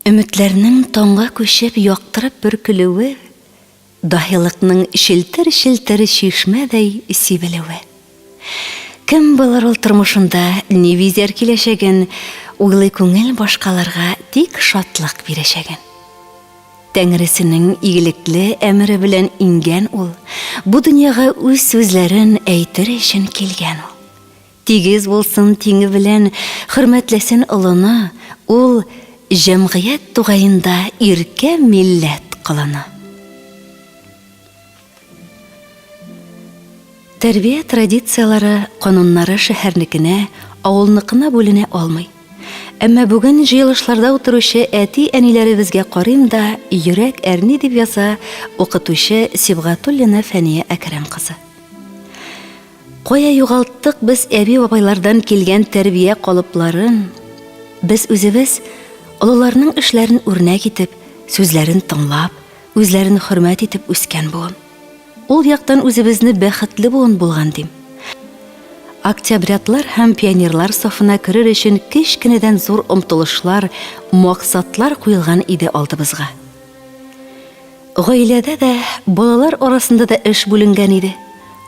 Өметләрнең таңга күчеп яктырып бөркелүе, даһилыкның челтер-челтер чишмәдәй сибелүе. Кем булыр ул тормышында ни бизәр киләчәген, уйлый күңел башкаларга тик шатлык бирәчәген. Тәңресенең игелекле әмере белән иңгән ул, бу дөньяга үз сүзләрен әйтер өчен килгән ул. Тигез булсын тиңе белән, хөрмәтләсен олыны, ул, җәмгыять тугаенда иркә милләт колыны. Тәрбия традицияләре, кануннары шәһәрнекенә, авылныкына бүленә алмый. Әмма бүген җыелышларда утыручы әти-әниләребезгә карыйм да, йөрәк әрни, дип яза укытучы Сибгатуллина Фәния Әкрәм кызы. Кая югалттык без әби-бабайлардан килгән тәрбия калыпларын? Без үзебез олыларның эшләрен үрнәк итеп, сүзләрен тыңлап, үзләрен хөрмәт итеп үскән буын. Ул яктан үзебезне бәхетле буын булган дим. Октябрятлар һәм пионерлар сафына керер өчен кечкенәдән зур омтылышлар, максатлар куелган иде алдыбызга. Гаиләдә дә, балалар арасында да эш бүленгән иде.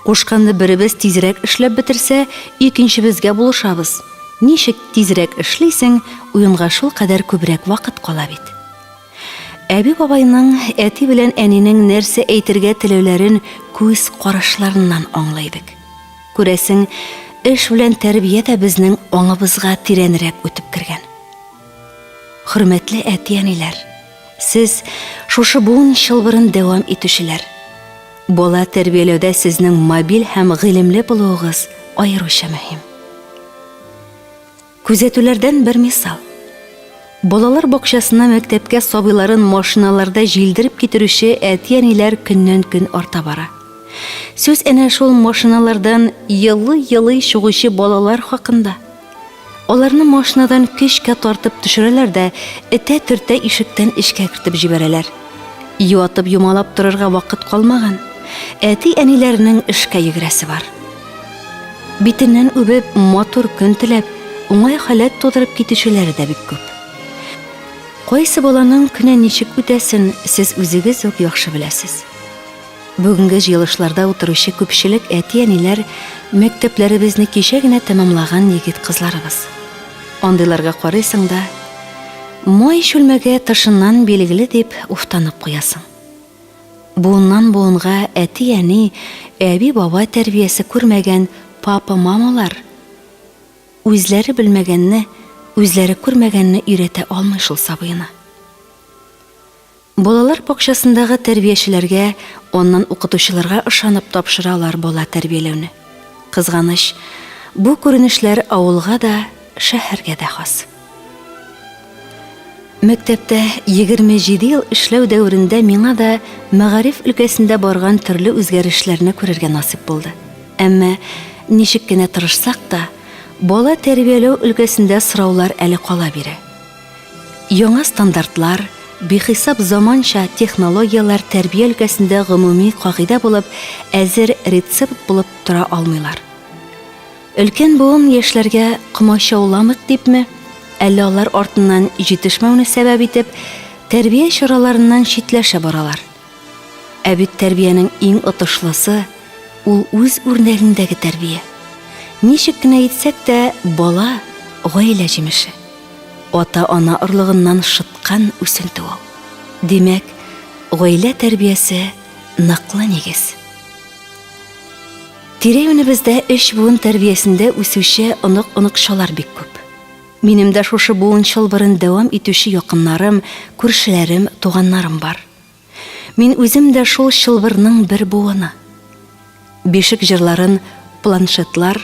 Кушканны беребез тизрәк эшләп бетерсә, икенчебезгә булышабыз. Ничек тизрәк эшлисең, уенга шулкадәр күбрәк вакыт кала бит. Әби-бабайның, әти белән әнинең нәрсә әйтергә теләүләрен күз карашларыннан аңлый идек. Күрәсең, эш белән тәрбия дә безнең аңыбызга тирәнрәк үтеп кергән. Хөрмәтле әти-әниләр! Сез, шушы буын чылбырын дәвам итүчеләр. Бала тәрбияләүдә сезнең мобиль һәм гыйлемле булуыгыз аеруча мөһим. Күзәтүләрдән бер мисал. Балалар бакчасына мәктәпкә сабыйларын машиналарда җилдереп китерүче әти-әниләр көннән-көн арта бара. Сүз әнә шул машиналардан елый-елый чыгучы балалар хакында. Аларны машинадан көчкә тартып төшерәләр дә, этә-төртә ишектән эчкә кертеп җибәрәләр. Юатып-юмалап торырга вакыт калмаган. Әти-әниләренең эшкә йөгерәсе бар. Битеннән үбеп, матур көн теләп, уңай халәт тудырып китүчеләре дә бик күп. Кайсы баланың көне ничек үтәсен сез үзегез үк яхшы беләсез. Бүгенге җыелышларда утыручы күпчелек әти-әниләр мәктәпләребезне кичә генә тәмамлаган егет-кызларыбыз. Андыйларга карыйсың да, май чүлмәге тышыннан билгеле дип уфтанып куясың. Буыннан буынга әти-әни, әби-баба тәрбиясе күрмәгән папа-мамалар үзләре белмәгәнне, үзләре күрмәгәнне өйрәтә алмый шул сабыена. Балалар бакчасындагы тәрбиячеләргә, аннан укытучыларга ышанып тапшыралар бала тәрбияләүне. Кызганыч, бу күренешләр авылга да, шәһәргә дә хас. Мәктәптә 27 ел эшләү дәверендә миңа да мәгариф өлкәсендә барган төрле үзгәрешләрне күрергә насыйп булды. Әмма, ничек кенә тырышсак та, бала тәрбияләү өлкәсендә сораулар әле кала бирә. Яңа стандартлар, бихисап заманча технологияләр тәрбия өлкәсендә гомуми кагыйдә булып, әзер рецепт булып тора алмыйлар. Өлкән буын яшьләргә комачауламыйк дипме, әллә алар артыннан җитешмәүне сәбәп итеп, тәрбия чараларыннан читләшә баралар. Ә бит тәрбиянең иң отышлысы, ул үз үрнәгеңдәге тәрбия. Ничек кенә әйтсәк тә, бала, гаилә җимеше. Ата-ана орлыгыннан шыткан үсенте ул. Димәк, гаилә тәрбиясе ныклы нигез. Тирә-юнебездә өч буын тәрбиясендә үсүче онык-оныкчалар бик күп. Минем дә шушы буын чылбырын дәвам итүче якыннарым, күршеләрем, туганнарым бар. Мин үзем дә шул чылбырның бер буыны. Бишек җырларын планшетлар,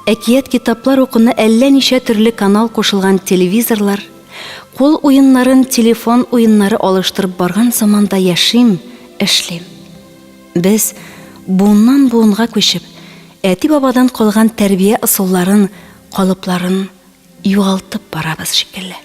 әкият китаплар укуны әллә ничә төрле канал кушылган телевизорлар, кул уеннарын телефон уеннары алыштырып барган заманда яшим, эшлим. Без, буыннан буынга күчеп, әти-бабадан калган тәрбия ысулларын, калыпларын югалтып барабыз шикелле.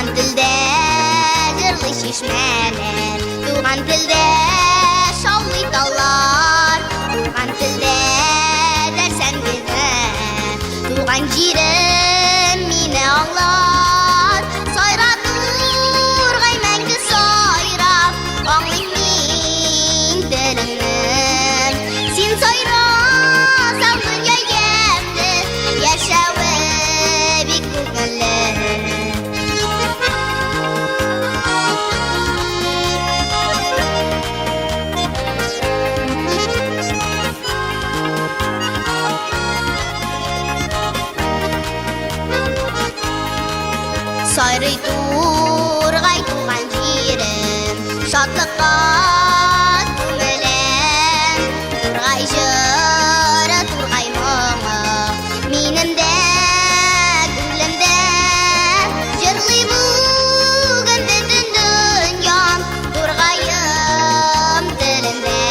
Туган телдә җырлый чишмәләр, Туган телдә шаулый таллар, Туган телдә дәрсән генә, Туган җирем мине аңлар. Сайра тургай мәңге сайра, Аңлыйм мин телеңне. Син сайрасаң дөнья ямьле, Яшәве бик күңелле. Сайрый тургай туган җирем, Шатлыкка күмеләм. Тургай җыры, тургай моңы, Минем дә күңелемдә. Җырлый бүген бөтен дөнья, Тургаем телендә.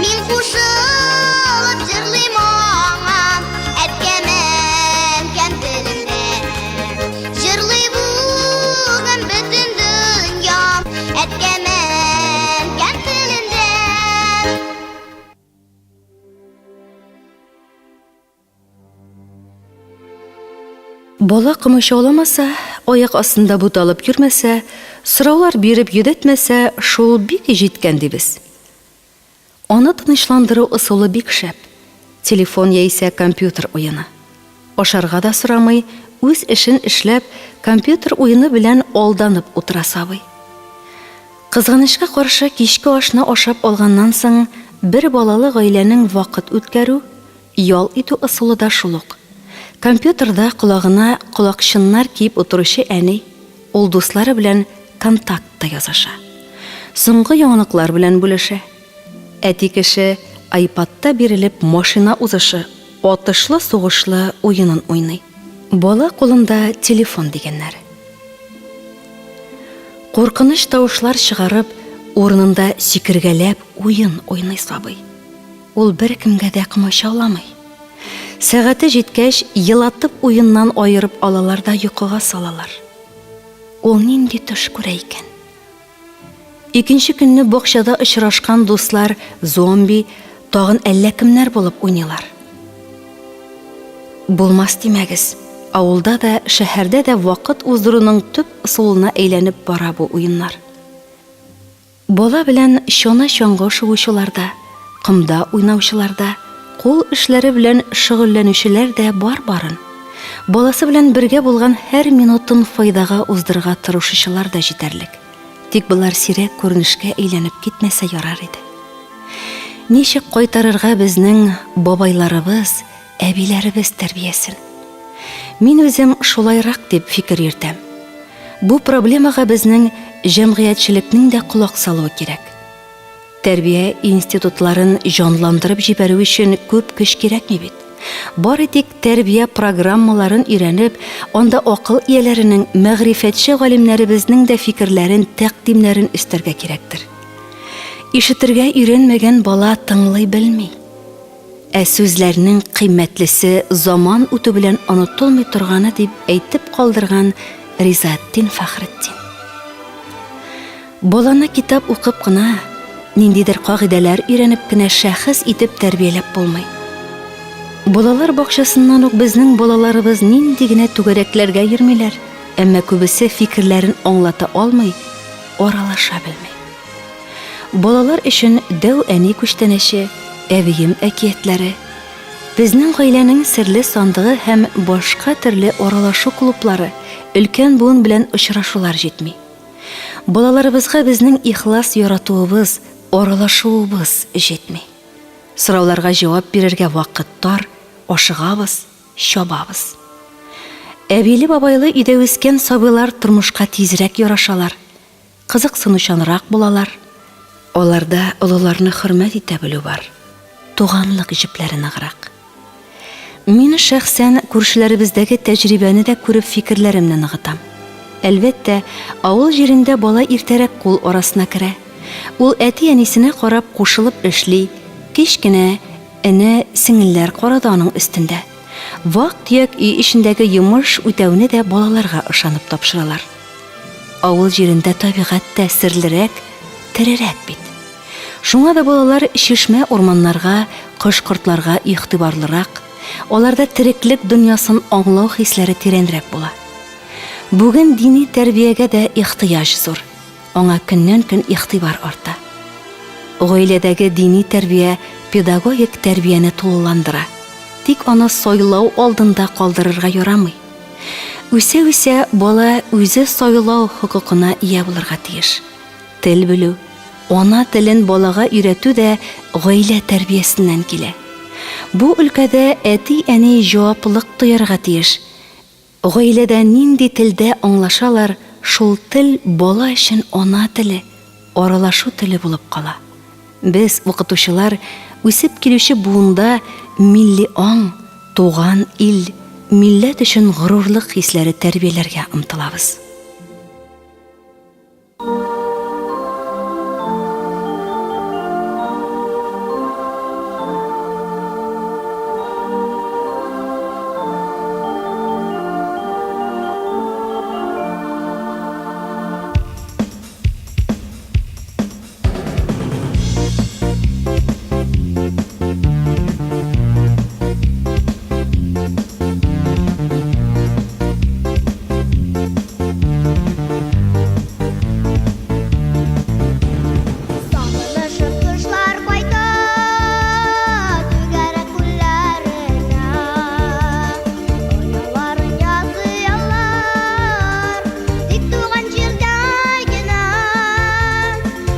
Мин кушылып җырлыйм аңа, Әткәм, әнкәм телендә. Җырлый бүген бөтен дөнья, Әткәм, әнкәм телендә. Бала комачауламаса, аяк астында буталып йөрмәсә, сораулар биреп йөдәтмәсә, шул бик җиткән дибез. Аны тынычландыру ысулы бик шәп, телефон яисә компьютер уены. Ашарга да сорамый, үз эшен эшләп, компьютер уены белән алданып утыра сабый. Кызганычка каршы, кичке ашны ашап алганнан соң, бер балалы гаиләнең вакыт үткәрү, ял итү ысулы да шул ук. Компьютерда колагына колакчыннар киеп утыручы әни, ул дуслары белән контактта языша. Соңгы яңалыклар белән бүлешә. Әти кеше айпадта бирелеп машина узышы, атышлы-сугышлы уенын уйный. Бала кулында телефон дигәннәре. Куркыныч тавышлар чыгарып, урынында сикергәләп уен уйный сабый. Ул беркемгә дә комачауламый. Сәгате җиткәч, елатып уеннан аерып алалар да йокыга салалар. Ул нинди төш күрә икән? Икенче көнне бакчада очрашкан дуслар зомби, тагын әллә кемнәр булып уйныйлар. Булмас димәгез, авылда да, шәһәрдә дә вакыт уздыруның төп ысулына әйләнеп бара бу уеннар. Бала белән чана-чаңгы шуучылар да, комда уйнаучылар да, кул эшләре белән шөгыльләнүчеләр дә бар барын. Баласы белән бергә булган һәр минутын файдага уздырырга тырышучылар да җитәрлек. Тик болар сирәк күренешкә әйләнеп китмәсә ярар иде. Ничек кайтарырга безнең бабайларыбыз, әбиләребез тәрбиясен? Мин үзем шулайрак дип фикер йөртәм. Бу проблемага безнең җәмгыятьчелекнең дә колак салуы кирәк. Тәрбия институтларын җанландырып җибәрү өчен күп көч кирәкми бит. Бары тик тәрбия программаларын өйрәнеп, анда акыл ияләренең, мәгърифәтче галимнәребезнең дә фикерләрен, тәкъдимнәрен өстәргә кирәктер. Ишетергә өйрәнмәгән бала тыңлый белми. Ә сүзләрнең кыйммәтлесе заман үтү белән онытылмый торганы дип әйтеп калдырган Ризаэтдин Фәхретдин. Баланы китап укып кына, ниндидер кагыйдәләр өйрәнеп кенә шәхес итеп тәрбияләп булмый. Балалар бакчасыннан ук безнең балаларыбыз нинди генә түгәрәкләргә йөрмиләр, әмма күбесе фикерләрен аңлата алмый, аралаша белми. Балалар өчен дәү әни күчтәнәче, әбием әкиятләре, безнең гаиләнең серле сандыгы һәм башка төрле аралашу клублары, өлкән буын белән очрашулар җитми. Балаларыбызга безнең ихлас яратуыбыз, аралашуыбыз җитми. Сорауларга җавап бирергә вакыт тар, ашыгабыз, чабабыз. Әбиле-бабайлы өйдә үскән сабыйлар тормышка тизрәк ярашалар, Кызыксынучанрак булалар. Аларда олыларны хөрмәт итә белү бар. Туганлык җепләре ныграк. Мин шәхсән күршеләребездәге тәҗрибәне дә күреп фикерләремне ныгытам. Әлбәттә, авыл җирендә бала иртәрәк кул арасына керә. Ул әти-әнисенә карап кушылып эшли, кечкенә эне, сеңелләр карады аның өстендә. Вак-төяк өй эчендәге йомыш үтәүне дә балаларга ышанып тапшыралар. Авыл җирендә табигать тә серлерәк, терерәк бит. Шуңа да балалар чишмә-урманнарга, кош-кортларга игътибарлырак, аларда тереклек дөньясын аңлау хисләре тирәнрәк була. Бүген дини тәрбиягә дә ихтыяҗ зур, аңа көннән-көн игътибар арта. Гаиләдәге дини тәрбия педагогик тәрбияне тулыландыра. Тик аны сайлау алдында калдырырга ярамый. Үсә-үсә бала үзе сайлау хокукына ия булырга тиеш. Тел белү, ана телен балага өйрәтү дә гаилә тәрбиясеннән килә. Бу өлкәдә әти-әни җаваплылык тоярга тиеш. Гаиләдә нинди телдә аңлашалар, шул тел бала өчен ана теле, аралашу теле булып кала. Без, укытучылар, үсеп килүче буында милли аң, туган ил, милләт өчен горурлык хисләре тәрбияләргә омтылабыз. Сагынышып кошлар кайта түгәрәк күлләренә. Ояларын ясый алар тик туган җирдә генә.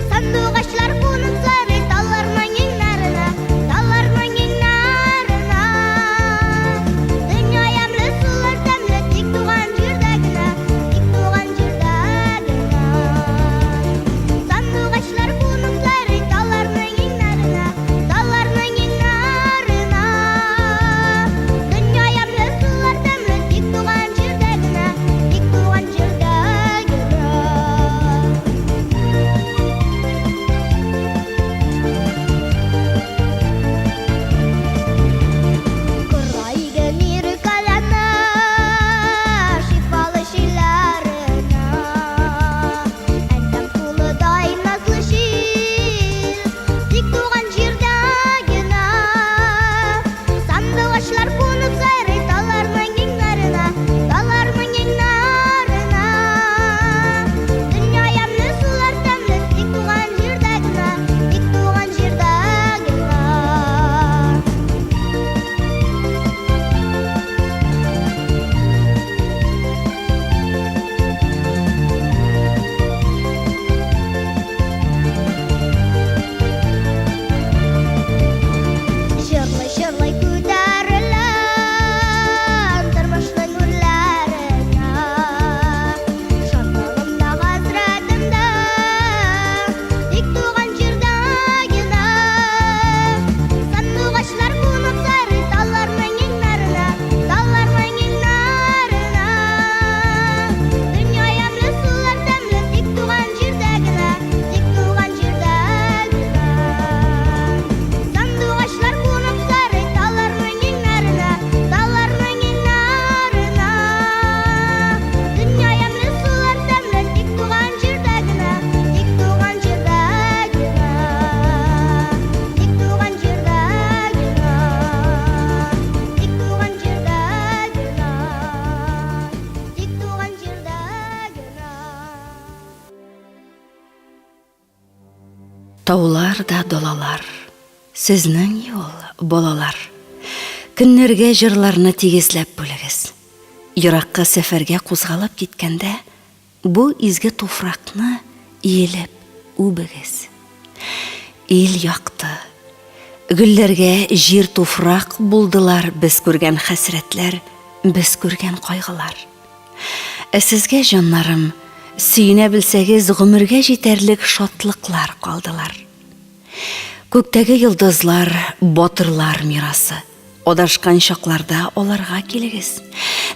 Сандугачлар кунып сайрый талларның иңнәренә, талларның иңнәренә. Дөнья ямьле, сулар тәмле тик туган җирдә генә, тик туган җирдә генә. Сандугачлар кунып сайрый талларның иңнәренә, талларның иңнәренә. Дөнья ямьле, сулар тәмле тик туган җирдә генә, тик туган җирдә генә. Кырга иген иркәләнә, шифалы җилләренә. Әнкәм кулыдай назлы җил, тик туган җирдә генә. Сандугачлар кунып сайрый талларның иңнәренә, талларның иңнәренә. Дөнья ямьле, сулар тәмле, тик туган җирдә генә, тик туган җирдә генә. Җырлый-җырлый күтәреләм тормышның үрләренә. Шатлыгым да, хәсрәтем дә тик туган җирдә генә. Сандугачлар кунып сайрый талларның иңнәренә, талларның иңнәренә. Дөнья ямьле, сулар тәмле тик туган җирдә генә, тик туган җирдә генә. Сандугачлар кунып сайрый талларның иңнәренә, талларның иңнәренә. Дөнья ямьле, сулар тәмле, тик туган җирдә генә, тик туган җирдә генә. Тик туган җирдә генә. Тик туган җирдә генә. Тик туган җирдә генә. Таулар да далалар, Сезнең юл, балалар. Көннәргә җырларны тигезләп бүлегез. Еракка сәфәргә кузгалып киткәндә, бу изге туфракны иелеп үбегез. Ил якты. Гөлләргә җир туфрак булдылар без күргән хәсрәтләр, без күргән кайгылар. Ә сезгә, җаннарым, сөенә белсәгез, гомергә җитәрлек шатлыклар калдылар. Күктәге йолдызлар, батырлар мирасы. Адашкан чакларда аларга килегез.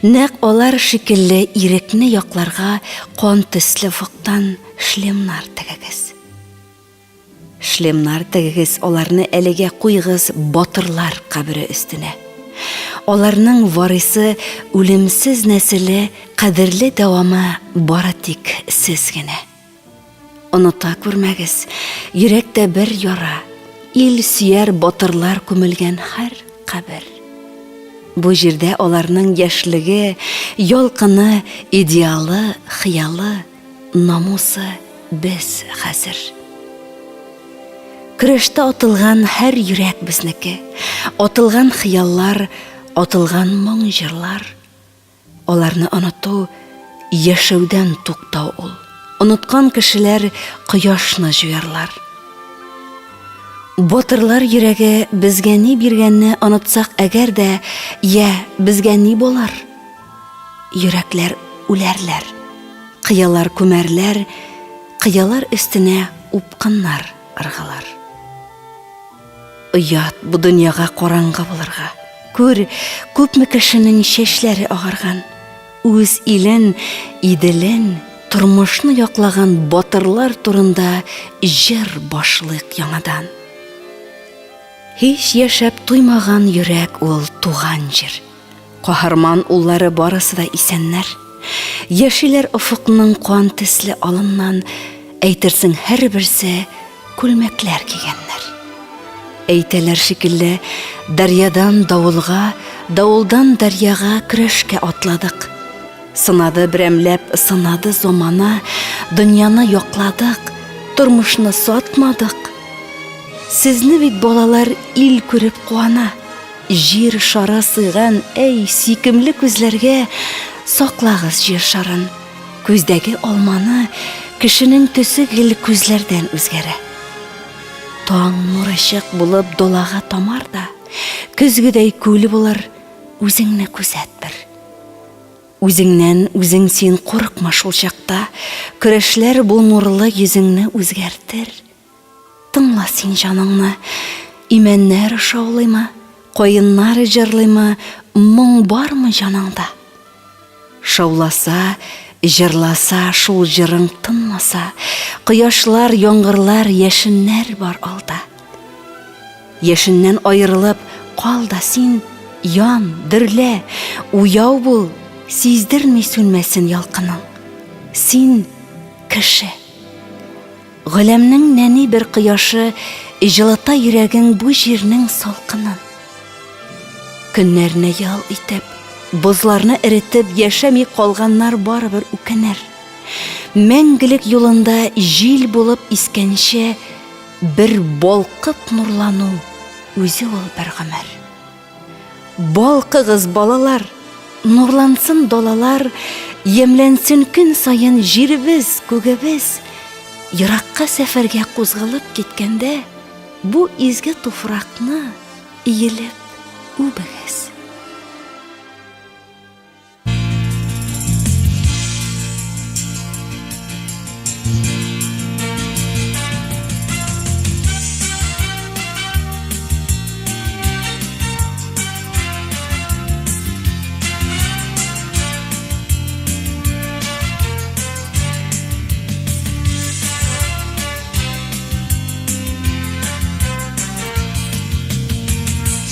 Нәкъ алар шикелле ирекне якларга кан төсле офыктан шлемнар тегегез. Шлемнар тегегез, аларны әлегә куйгыз батырлар кабере өстенә. Аларның варисы, үлемсез нәселе, кадерле дәвамы бары тик сез генә. Оныта күрмәгез, йөрәктә бер яра, ил сөяр батырлар күмелгән һәр кабер. Бу җирдә аларның яшьлеге, ялкыны, идеалы, хыялы, намусы без хәзер. Көрәштә атылган һәр йөрәк безнеке, атылган хыяллар, атылган моң җырлар. Аларны оныту, яшәүдән туктау ул. Оныткан кешеләр кояшны җуярлар. Батырлар йөрәге безгә ни биргәнне онытсак әгәр дә, йә, безгә ни булыр? Йөрәкләр үләрләр, кыялар күмәрләр, кыялар өстенә упкыннар ыргылыр. Оят бу дөньяга караңгы булырга. Күр, күпме кешенең чәчләре агарган. Үз илен, Иделен, тормышны яклаган батырлар турында җыр башлыйк яңадан. Һич яшәп туймаган йөрәк ул туган җир. Каһарман уллары барысы да исәннәр. Яшиләр офыкның кан төсле алыннан, әйтерсең һәрберсе күлмәкләр кигәннәр. Әйтәләр шикелле, дәрьядан давылга, давылдан дәрьяга көрәшкә атладык. Сынады берәмләп, сынады замана, дөньяны якладык, тормышны сатмадык. Сезне бит балалар ил күреп куана. Җир шары сыйган, әй, сөйкемле күзләргә саклагыз җир шарын. Күздәге алманы кешенең төсе гел күзләрдән үзгәрә. Таң нуры чык булып далага тамар да, көзгедәй күл булыр, үзеңне күзәт бер. Үзеңнән үзең син курыкма шул чакта, көрәшләр бу нурлы йөзеңне үзгәртер. Тыңла син җаныңны, имәннәр шаулыймы, каеннар җырлыймы, моң бармы җаныңда? Шауласа, җырласа, шул җырың тынмаса, кояшлар, яңгырлар, яшеннәр бар алда. Яшеннән аерылып кал да син, ян, дөрлә, уяу бул, сиздерми сүнмәсен ялкының. Син, кеше. Галәмнең нәни бер кояшы җылыта йөрәгең бу җирнең салкынын. Көннәрне ял итеп, бозларны эретеп яшәми калганнар барыбер үкенер. Мәңгелек юлында җил булып искәнче бер балкып нурлану үзе ул бер гомер. Балкыгыз, балалар! Нурлансын далалар, ямьләнсен көн саен җиребез, күгебез. Еракка сәфәргә кузгалып киткәндә, бу изге туфракны иелеп үбегез.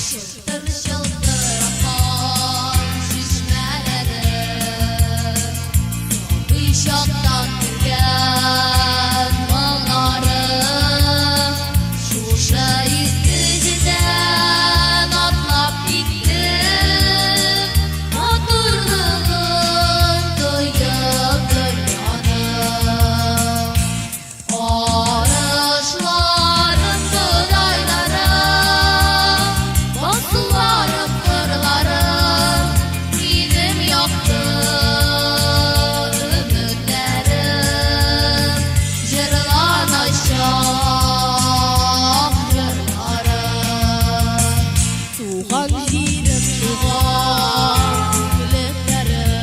Чылтыр-чылтыр аккан чишмәләрем, Сабый чактан күргән моңнарым. Шушы изге җирдән атлап киттем, Матурлыгын тоеп дөньяның. Арышларым, бодайларым, басуларым, кырларым, минем якты өметләрем, җырланачак җырларым. Туган җирем, туган күклекләрем,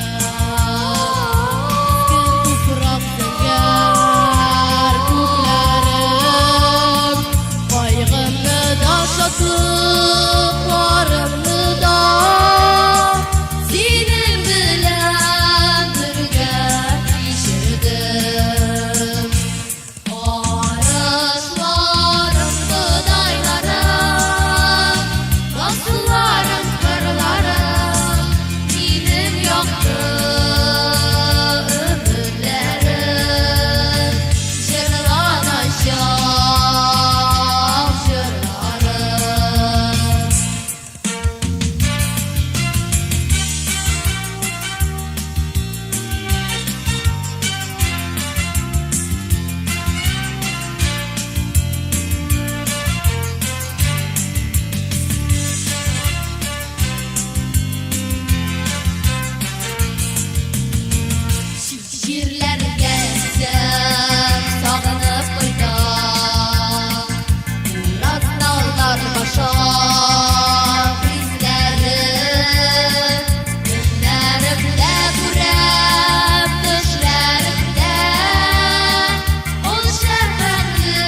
Үскен туфрак зәңгәр күкләрем, Кайгымны да, шатлыкларымны да Синең белән бергә кичердем. Арышларым, бодайларым, басуларым, кырларым. Җирләргә үзем сагынып кайтам. Нарат баша хисләрем. Көннәремдә күрәм, төшләремдә. Ул шәһәрле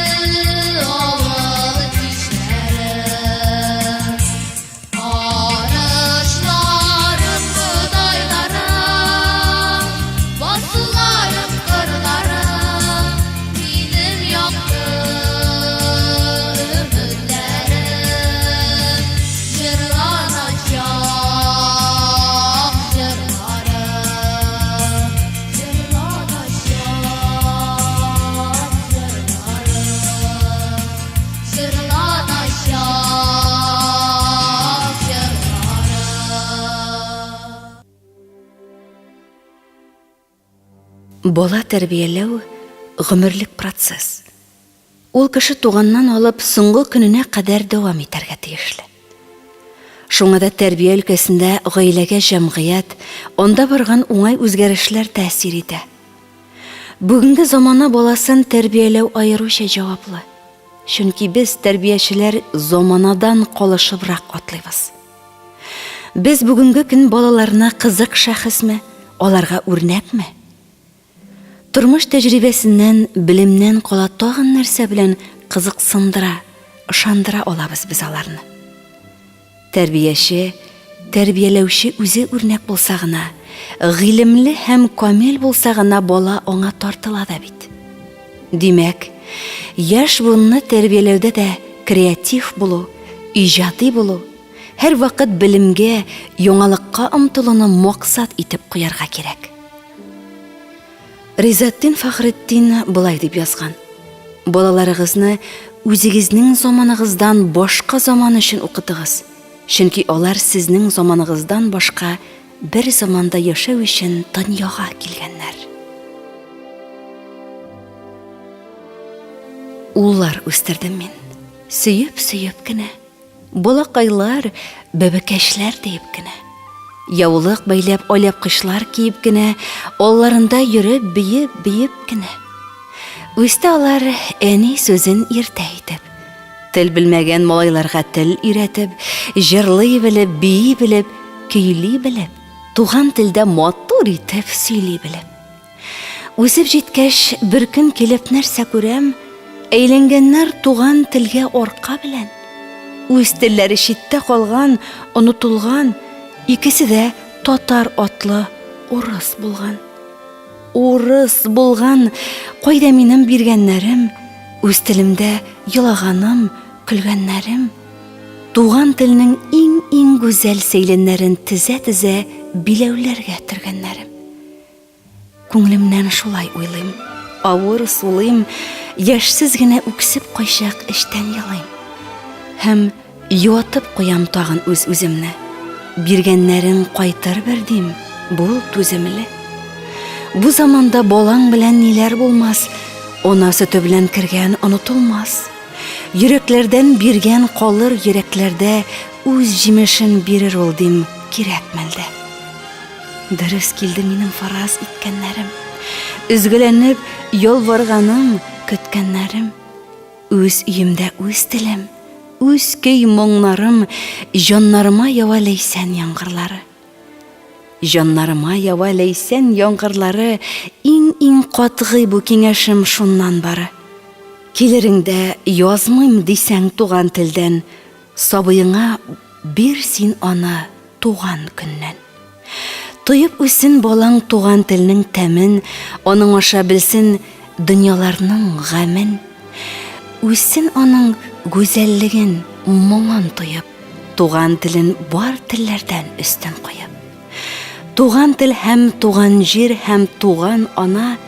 авыл кичләрен. Арышларым, бодайларым, басуларым, кырларым, минем якты өметләрем. Җырланачак җырларым, җырланачак җырларым. Җырланачак җырларым. Бала тәрбияләү, гомерлек процесс. Ул кеше туганнан алып соңгы көненә кадәр дәвам итәргә тиешле. Шуңа да тәрбия өлкәсендә гаиләгә җәмгыять, анда барган уңай үзгәрешләр тәэсир итә. Бүгенге замана баласын тәрбияләү аеруча җаваплы. Чөнки без, тәрбиячеләр, заманадан калышыбрак атлыйбыз. Без бүгенге көн балаларына кызык шәхесме, аларга үрнәкме? Тормыш тәҗрибәсеннән, белемнән кала тагын нәрсә белән кызыксындыра, ышандыра алабыз без аларны? Тәрбияче, тәрбияләүче үзе үрнәк булса гына, гыйлемле һәм камил булса гына бала аңа тартыла да бит. Димәк, яшь буынны тәрбияләүдә дә креатив булу, иҗади булу, һәрвакыт белемгә, яңалыкка омтылуны максат итеп куярга кирәк. Ризатдин Фәхретдин болай дип язган: Балаларыгызны үзегезнең заманыгыздан башка заман өчен укытыгыз, чөнки алар сезнең заманыгыздан башка бер заманда яшәү өчен дөньяга килгәннәр. Уллар үстердем мин, сөеп-сөеп кенә. Балакайлар, бәбекәчләр диеп кенә. Яулык бәйләп, алъяпкычлар киеп кенә, алларында йөреп, биеп, биеп кенә. Үсте алар әни сүзен иртә әйтеп. Тел белмәгән малайларга тел өйрәтеп, җырлый белеп, бии белеп, көйли белеп, туган телдә матур итеп сөйли белеп. Үсеп җиткәч, бер көн килеп нәрсә күрәм, әйләнгәннәр туган телгә арка белән. Үз телләре читтә калган, онытылган, икесе дә татар атлы урыс булган. Урыс булган, кайда минем биргәннәрем, үз телемдә елаганым, көлгәннәрем. Туган телнең иң-иң гүзәл сәйләннәрен тезә-тезә биләүләргә төргәннәрем. Күңелемнән шулай уйлыйм. Авыр сулыйм, яшьсез генә үксеп кайчак эчтән елыйм. Һәм юатып куям тагын үз-үземне. Биргәннәрең кайтыр бер дим, бул түземле. Бу заманда балаң белән ниләр булмас, ана сөте белән кергән онытылмас. Йөрәкләрдән биргән калыр йөрәкләрдә үз җимешен бирер ул дим, кирәк мәлдә. Дөрес килде минем фараз иткәннәрем. Өзгәләнеп ялварганым, көткәннәрем. Үз өемдә үз телем, үз көй моңнарым, җаннарыма ява ләйсән яңгырлары. Җаннарыма ява ләйсән яңгырлары, иң-иң катгый бу киңәшем шуннан бары. Килереңдә язмыйм дисәң туган телдән, Сабыеңа бир син аны туган көннән. Тоеп үссен балаң туган телнең тәмен, аның аша белсен дөньяларның гамен. Үссен аның гүзәллеген, моңын тоеп, туган телен бар телләрдән өстен куеп. Туган тел һәм туган җир һәм туган ана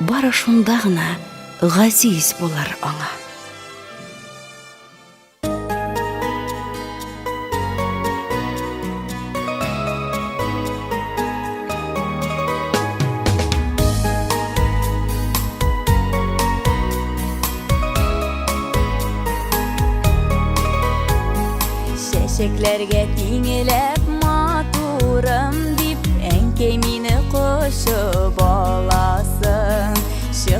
бары шунда гына газиз булыр аңа. Чәчәкләргә тиңеләп матурым дип, әнкәй мине кочып ала.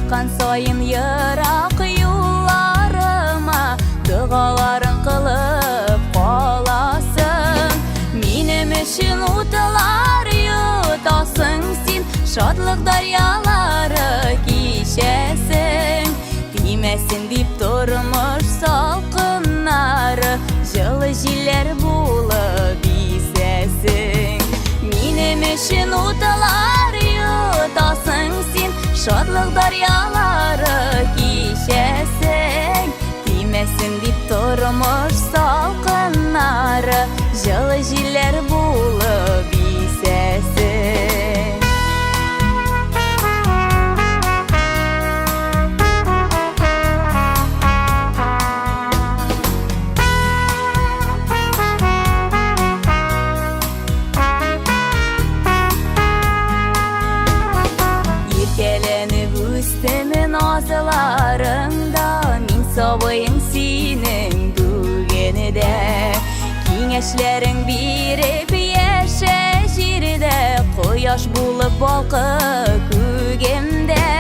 Чыккан саен ерак юлларыма Догаларың кылып каласың. Минем өчен утлар йотасың син, Шатлык дәрьялары кичәсең. Тимәсен дип тормыш салкыннары, Җылы җилләр булып исәсең. Минем өчен утлар йотасың син, Шатлык дәрьялары кичәсең. Тимәсен дип тормыш салкыннары, Җылы җилләр булып исәсең. Иркәләнеп үстем назларыңда, Мин сабыең синең бүген дә. Киңәшләрең биреп яшә җирдә, Кояш булып балкы күгемдә.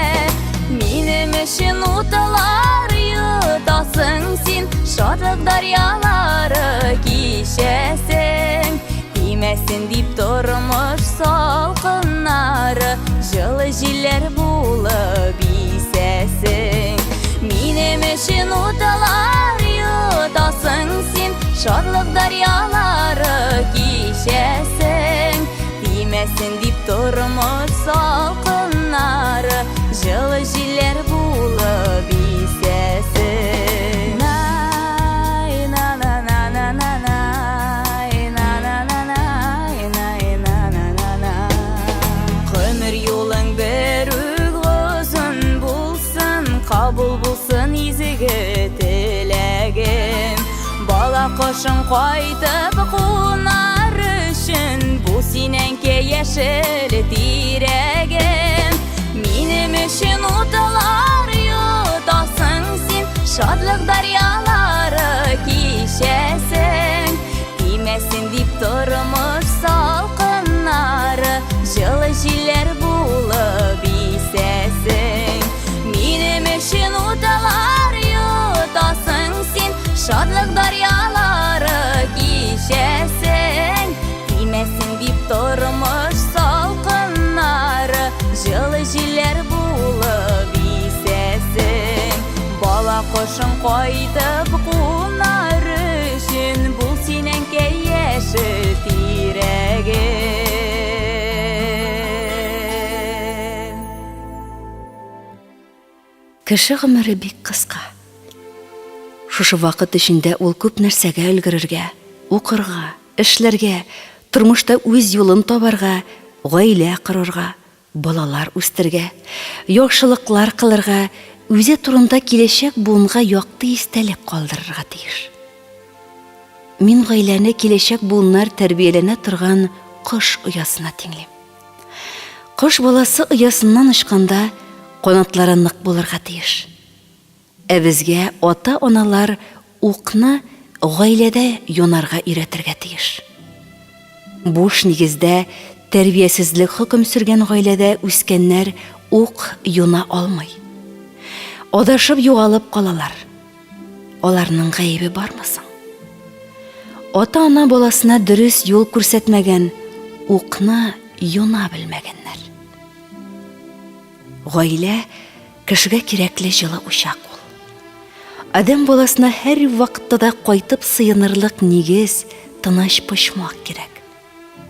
Минем өчен утлар йотасың син, Шатлык дәрьялары кичәсең. Тимәсен дип тормыш салкыннары, Җылы җилләр булып исәсең. Минем өчен утлар йотасың син, Шатлык дәрьялары кичәсең. Тимәсен дип тормыш салкыннары, Җылы җилләр булып исәсең. Най, на на на на на най, на на на най, най, на на на на. Гомер юлың бер үк озын булсын, Кабул булсын изге теләгем. Бала кошың кайтып кунар өчен, Бул син, әнкәй, яшел тирәгем. Минем өчен утлар йотасың син, Шатлык дәрьялары кичәсең. Тимәсен дип тормыш салкыннары, Җылы җилләр булып исәсең. Минем өчен утлар йотасың син, Шатлык дәрьялары кичәсең. Тимәсен дип тормыш салкыннары, Җылы җилләр булып исәсең. Бала кошың кайтып кунар өчен, Бул син, әнкәй, яшел тирәгем. Кеше гомере бик кыска. Шушы вакыт эчендә ул күп нәрсәгә өлгерергә, укырга, эшләргә, тормышта үз юлын табарга, гаилә корырга, балалар үстергә, яхшылыклар кылырга, үзе турында киләчәк буынга якты истәлек калдырырга тиеш. Мин гаиләне киләчәк буыннар тәрбияләнә торган кош оясына тиңлим. Кош баласы оясыннан очканда канатлары нык булырга тиеш. Ә безгә ата-аналар укны гаиләдә юнарга өйрәтергә тиеш. Буш нигездә тәрбиясезлек хөкем сөргән гаиләдә үскәннәр ук юна алмый. Адашып югалып калалар. Аларның гаебе бармы соң? Ата-ана баласына дөрес юл күрсәтмәгән, укны юна белмәгәннәр. Гаилә кешегә кирәкле җылы учак ул. Адәм баласына һәр вакытта да кайтып сыенырлык нигез, тыныч почмак кирәк.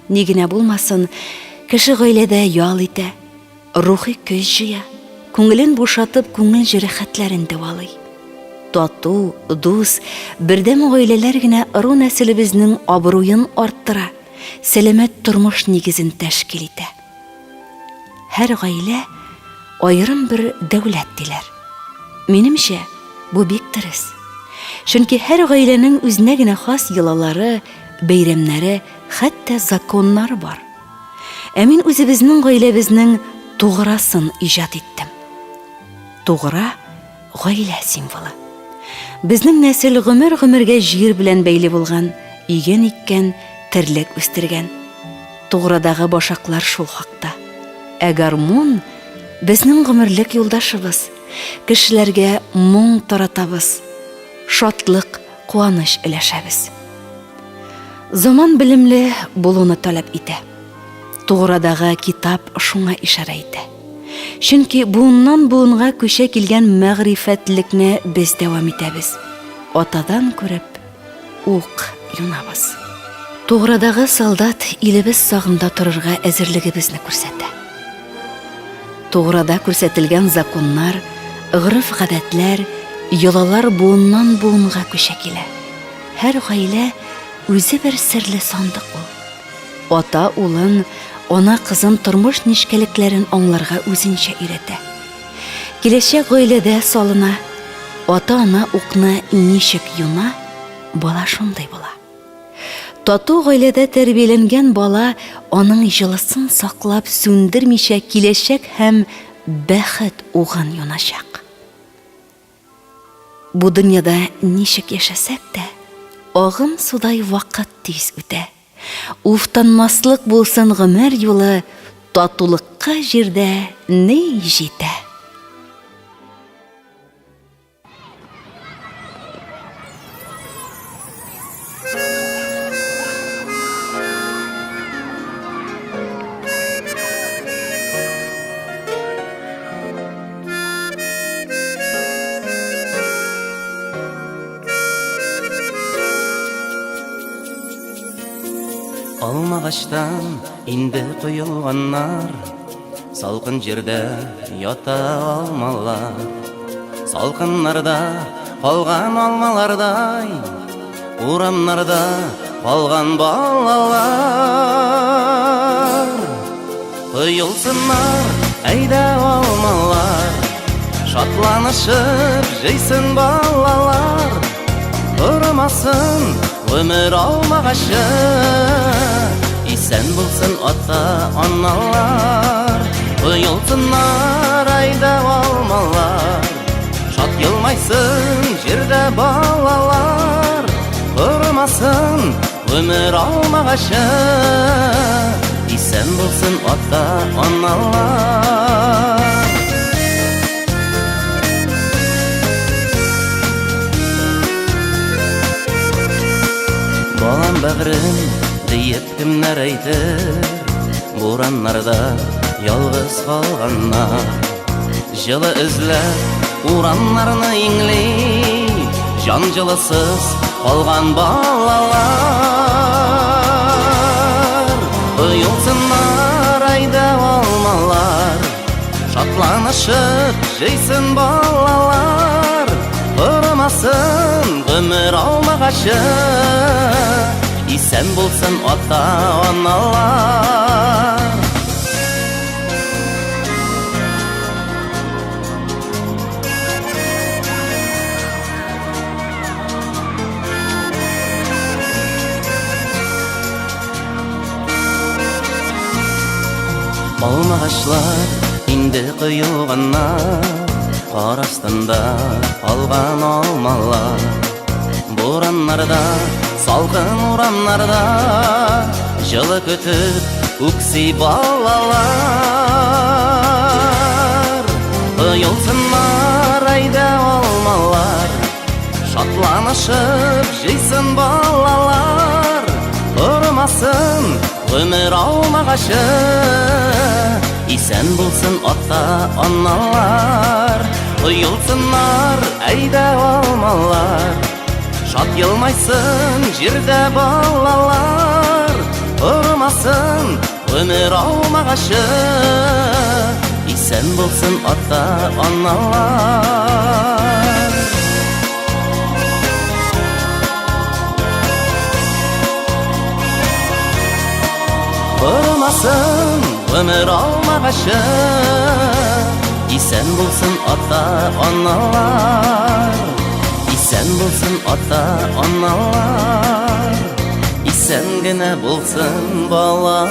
Ни генә булмасын, кеше гаиләдә ял итә, рухи көч җыя, күңелен бушатып, күңел җәрәхәтләрен дәвалый. Тату, дус, бердәм гаиләләр генә ыру-нәселебезнең абруен арттыра, сәламәт тормыш нигезен тәшкил итә. Һәр гаилә аерым бер дәүләт диләр. Минемчә, бу бик дөрес. Чөнки һәр гаиләнең үзенә генә хас йолалары, бәйрәмнәре, хәтта законнары бар. Ә мин үзебезнең гаиләбезнең туграсын иҗат иттем. Тугра гаилә символы. Безнең нәсел гомер-гомергә җир белән бәйле булган, иген иккән, терлек үстергән. Туградагы башаклар шул хакта. Ә гармун, Безнең гомерлек юлдашыбыз. Кешеләргә моң таратабыз, шатлык, куаныч өләшәбез. Заман белемле булуны таләп итә. Туградагы китап шуңа ишарә итә. Чөнки буыннан буынга күчә килгән мәгърифәтлекне без дәвам итәбез. Атадан күреп, ук юнабыз. Туградагы солдат илебез сагында торырга әзерлегебезне күрсәтә. Туграда күрсәтелгән законнар, гореф-гадәтләр, йолалар буыннан-буынга күчә килә. Һәр гаилә үзе бер серле сандык ул. Ата улын, ана кызын тормыш нечкәлекләрен аңларга үзенчә өйрәтә. Киләчәк гаиләдә салына, ата-ана укны ничек юна, бала шундый була. Тату гаиләдә тәрбияләнгән бала аның җылысын саклап сүндермичә киләчәк һәм бәхет угын юначак. Бу дөньяда ничек яшәсәк тә, агым судай вакыт тиз үтә. Уфтанмаслык булсын гомер юлы, татулыкка җирдә ни җитә? Алмагачтан инде коелганнар, Салкын җирдә ята алмалар. Салкыннарда калган алмалардай, Урамнарда калган балалар. Коелсыннар, әйдә алмалар, Шатланышып җыйсын балалар. Тормасын гомер алмагачы, Исән булсын ата-аналар. Коелсыннар, әйдә алмалар, Шат елмайсын җирдә балалар. Тормасын гомер алмагачы, Исән булсын ата-аналар. Балам бәгърем диеп кемнәр әйтер, Бураннарда ялгыз калганнар. Җылы эзләп урамнарны иңли, Җан җылысыз калган балалар. Оелсыннар әйдә алмалар, Шатланышып җыйсын балалар, Корымасын гомер алмагачы, Исән булсын ата-аналар. Алмагачлар инде коелганнар, Кар астында калган алмалар. Бураннарда, салкын урамнарда Җылы көтеп үкси балалар. Коелсыннар әйдә алмалар, Шатланышып җыйсын балалар. Тормасын гомер алмагачы, Исән булсын ата-аналар. Коелсыннар әйдә алмалар, Шат елмайсын җирдә балалар. Тормасын гомер алмагачы, Исән булсын ата-аналар. Тормасын гомер алмагачы, Исән булсын ата-аналар. Исән булсын ата-аналар. Исән генә булсын балалар.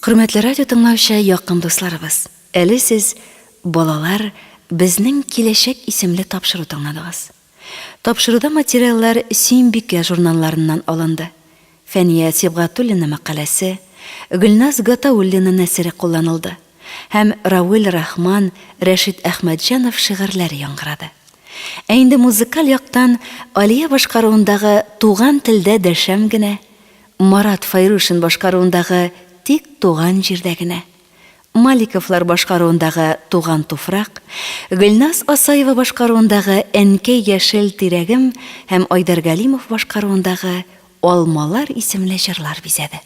Хөрмәтле радио тыңлаучы якын дусларыбыз, әле сез Балалар безнең киләчәк исемле тапшыру тыңладыгыз. Тапшыруда материаллар Сөембикә журналларыннан алынды. Фәния Сибгатуллина мәкаләсе, Гөлназ Гатауллина нәсере кулланылды һәм Равил Рахман, Рәшит Әхмәтҗанов шигырьләре яңгырады. Ә инде музыкаль яктан Алия башкаруындагы Туган телдә дәшәм генә, Марат Фәйрушин башкаруындагы Тик туган җирдә генә, Маликовлар башкаруындагы Туган туфрак, Гөлназ Асаева башкаруындагы Әнкәй яшел тирәгем һәм Айдар Галимов башкаруындагы Алмалар исемле җырлар бизәде.